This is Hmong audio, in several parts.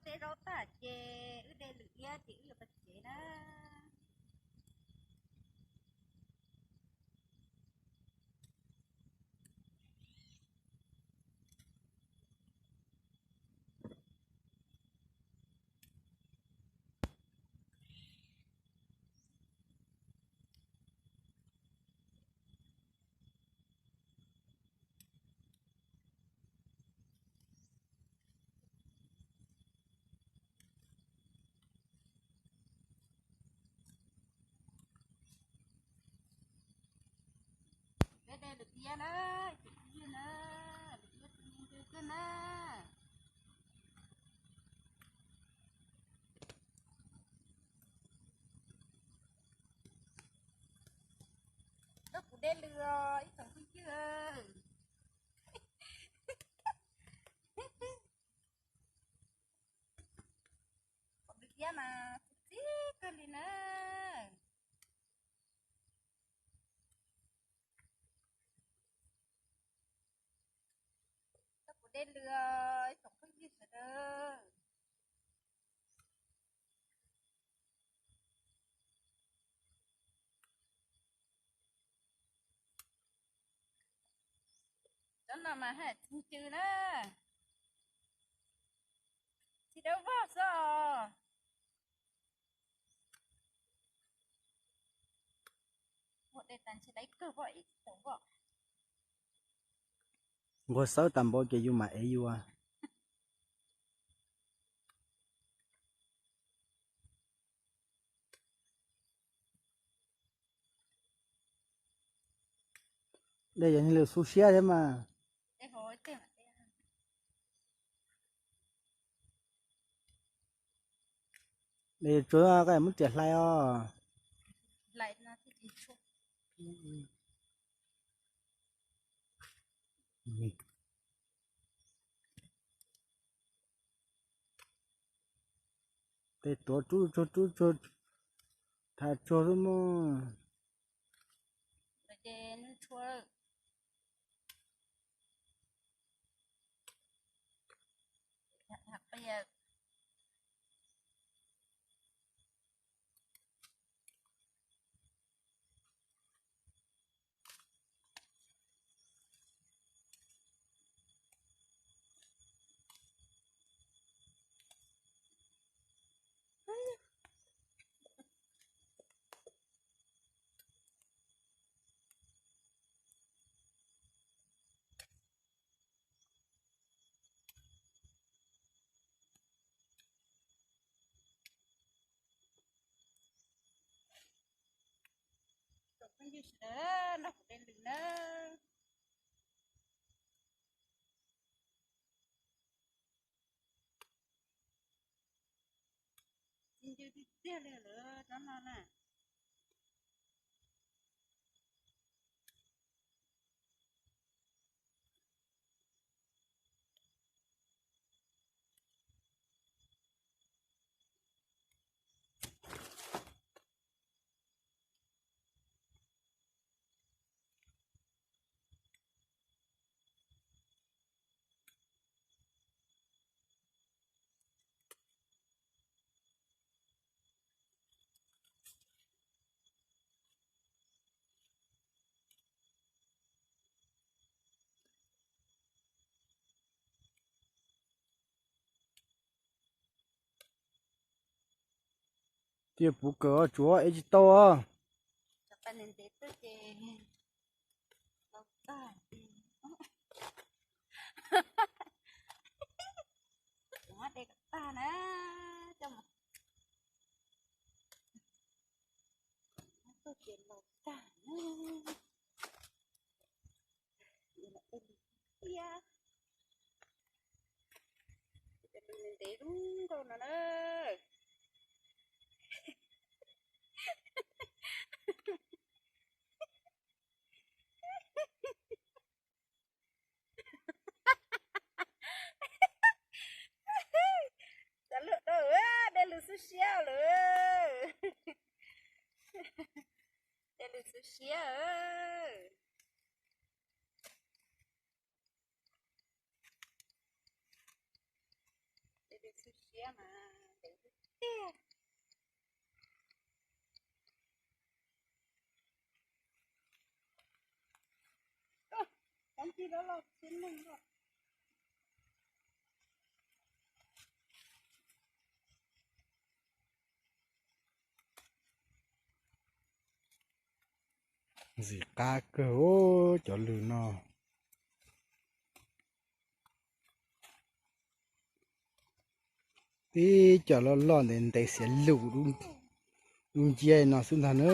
Teb zaub tag ces wb de lwm iab ces wb yuav pais tsev na. Peb de lwm iab na, ces ywg na, lwm iab tus me ntws kawg na. Koj kuv de lwm os ib tsoom phooj ywg. Pom lwm iab mas txi txib kawg li na. Koj kuv de lwm os ib tsoom phooj ywg sawv daws. Cov no mas haj tsis ncw na, tsis dawb vog xwb os. Ua de tas ntshe dai kawg voj ib tsis tau voj. Nquag xawb tas npaum ces yus mam ev yus. Dej yog lwm xub siab thiab mas. Dej tsuag koj muab riam hlais os. Tej tuav rub tsuag rub tsuag, tham tsuag xwb mas. Tsoom phooj ywg sawv daws, nrog kuv de lwm na. Tsis ncw tiag tiag li lawm cov no na. Tiaj puv kawg tsuav ev tsis tau os. Tag na, coj mus tuaj ces laus tag na. Tiaj, ntev lub nkauj no na. Cov lus dau, dej lus xwb siab lawm. Dej lus xwb siab. Dej lus Txhwb siab mas ntev tiag. Cov ncig loj loj txhiab neeg loj. Ntxim qab kawg cov lws no. Tib co loj loj ntev ntev xiav lus dub ncia no xwb ntag na.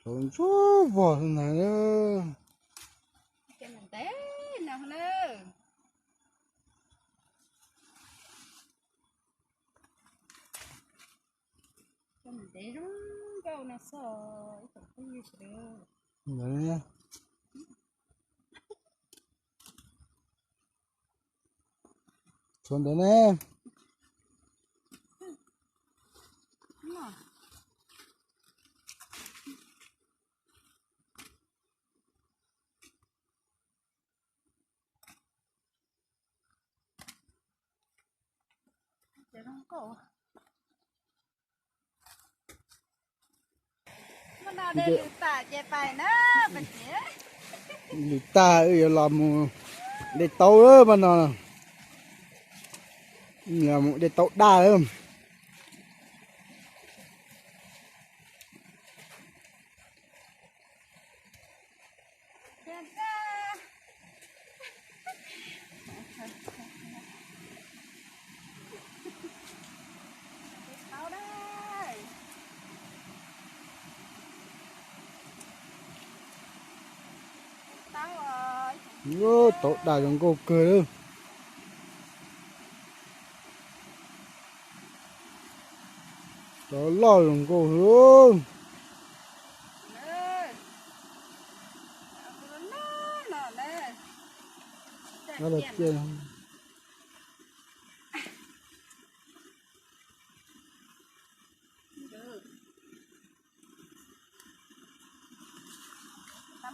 Saum ntsuab vog ntag. Ntev no na. Ntev zoo nkauj no xwb ib tsoom phooj ywg sawv daws. Tshuav ntawd ne. Muaj no de lwm tam ces pais na. Lwm tag wb yuav los mus de taub lawm mas no. Mus de taub daj lawm. Taub daj zoo nkauj kawg. Taub loj zoo nkauj.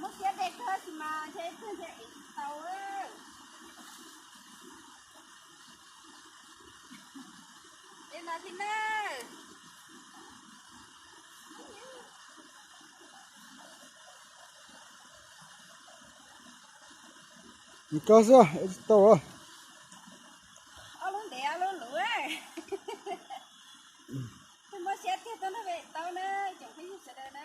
Muab siab de kawg sis mas ntshe ib tug ntshe ev tsis tau. De no thiab na. Koj xwb, ev tsis tau. Ob lub ntev ob lub luv. Muab siab tiag tuaj nrog peb ev taub na, tsoom phooj ywg sawv daws na.